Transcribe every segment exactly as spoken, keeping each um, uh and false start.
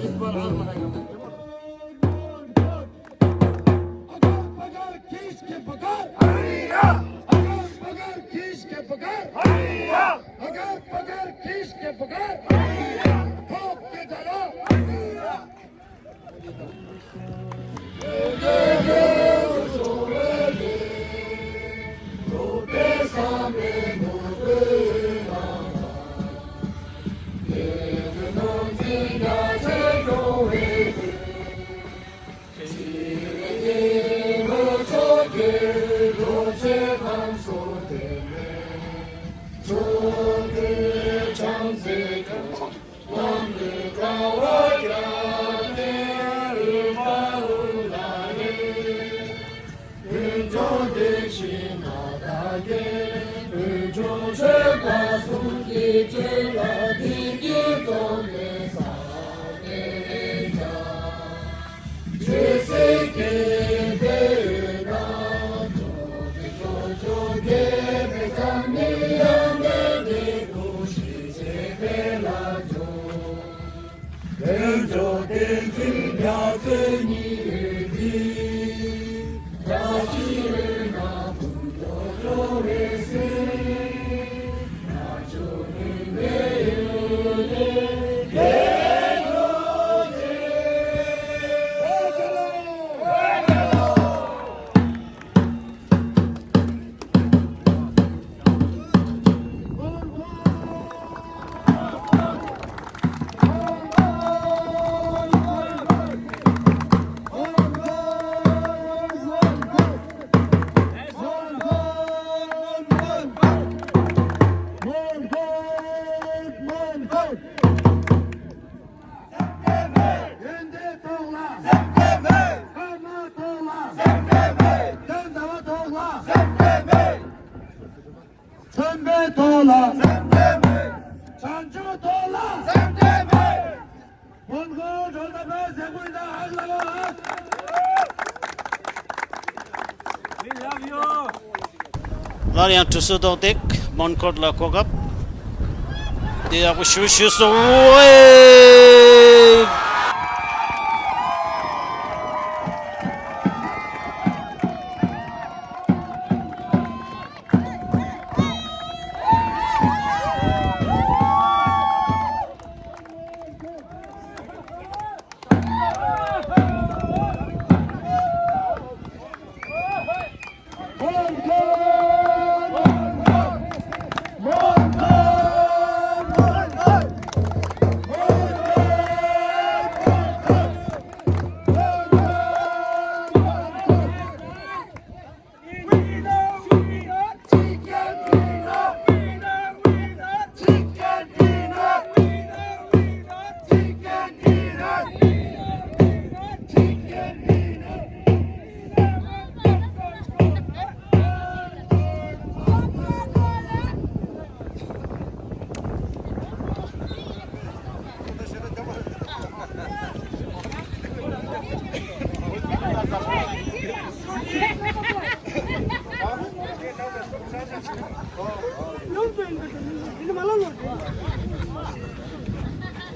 इस बार हार मानेगा। अगर बगैर खींच के पकड़। अगर बगैर खींच के पकड़। अगर बगैर खींच के पकड़। ठोक के धरो। ཡོན་ཏན་ཐོག་ལ། སྐར་མ་ཐོག་ལ། བདེན་མཐའ་ཐོག་ལ། བཙན་པོའི་ཐོག་ལ། བྱང་ཆུབ་ཐོག་ལ། མོན་གྷོ་གྲོང་རྡལ་པའི་གཟིགས་མོ་དང་ཧ་ལ་ལ། We love you. སླར་ཡང་གྲུ་གསོན་ཐོག་ཏེག་མོན་གྷོ་ལ་གོ་སྐབས་འདི་ཡག་པོ་ཞུ་ཞུ་སོང་།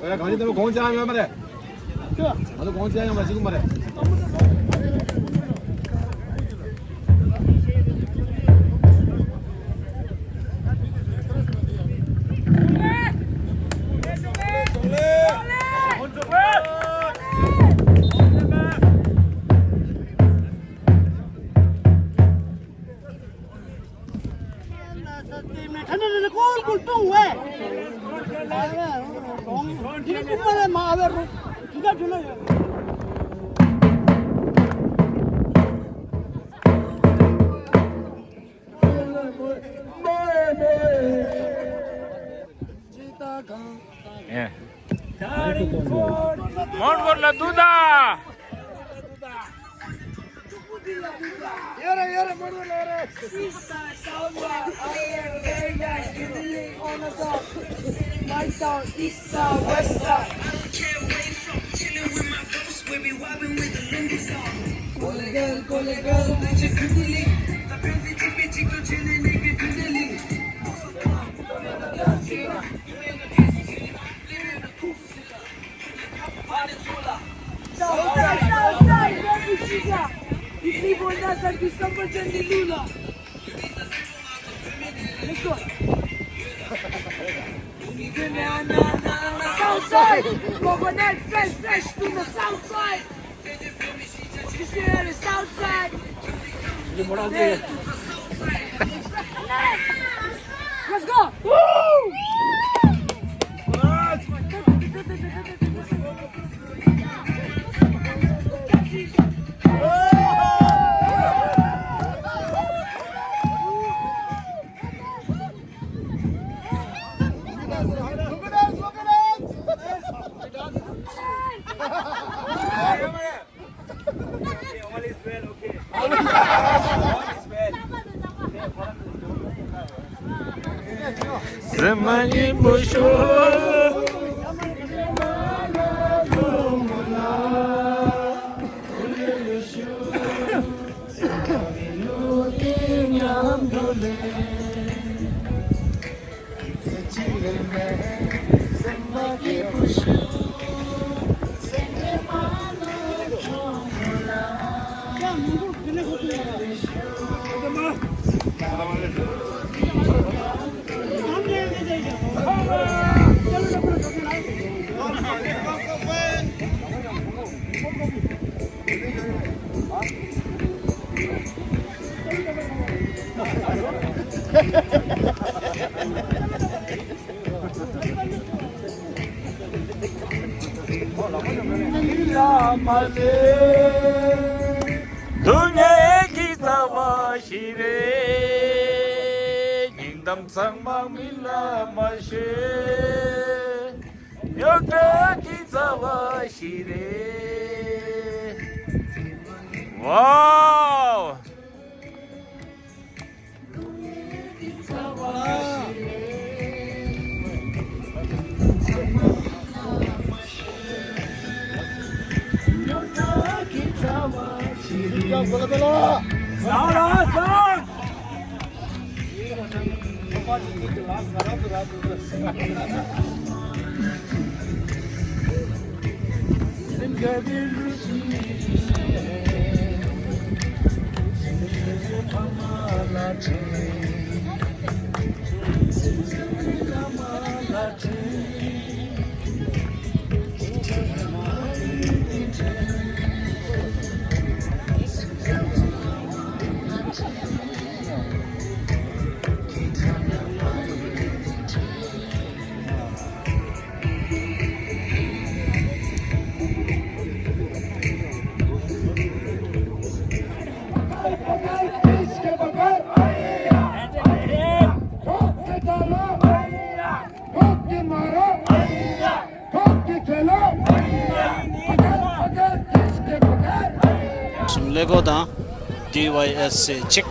ཨེ། གང་ཅི་དེ་ལ་དགོངས་བཅག་ཡོད་མ་རེད། ང་ཚོ་དགོངས་བཅག་ཡོད་མ་ཞིག་མ་རེད། མོན་གྷོ་ལ་འདུག་ད། Let's go. Southside, coconut fresh, fresh to the southside. What you say on the southside? Let's go. Woo! སྡུག་བསྔལ་གྱི་རྩ་བ་ཞིག་རེད། སྙིང་གཏམ་ཚང་མ་མི་ལ་མ་ཤོད། རྙོག་དྲ་གི་རྩ་བ་ཞིག་རེད། ཝའོ། གསུམ་ཀླད་ཀོར་དང་ཌི་ཝའི་ཨེས་ཨེ་གཅིག་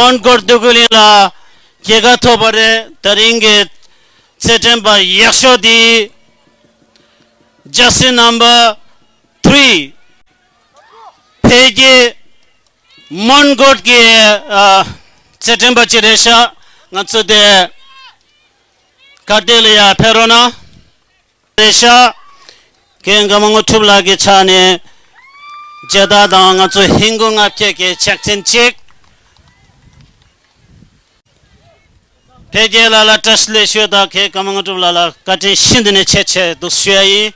མོན་གྷོ་འདོད་རྒུ་གླིང་ལ་སྐྱེས་སྐར་ཐོབ་པ་རེད། དེ་རིང་གི་རྩེད་འགྲན་པ་ཡག་ཤོས་དེ་jersey number three འཕེལ་རྒྱས། མོན་གྷོ་གི་ཨ་རྩེད་འགྲན་པ་ཅིག་རེད་ཤག་ང་ཚོ་དེ་ཁ་བརྡ་ལ་ཡར་ཕེབས་རོགས་གནང་། རེད་ཤག་ཁྱེད་སྒམ་པོ་དངོས་གྲུབ་ལགས་ཀྱི་ཕྱག་ནས་མཇལ་དར་དང་ང་ཚོ་ཧིན་སྒོར་ལྔ་བརྒྱ་གི་ཆ་ཚང་གཅིག་འཕེལ་རྒྱས་ལགས་ལ་བཀྲ་ཤིས་བདེ་ལེགས་ཞུ་དང་། ཁྱེད་སྒམ་པོ་དངོས་གྲུབ་ལགས་ལ་བཀའ་དྲིན་ཤིན་ཏུ་ནས་ཆེ་ཆེ་འདུག་ཞུ་ཡ་ཡིན།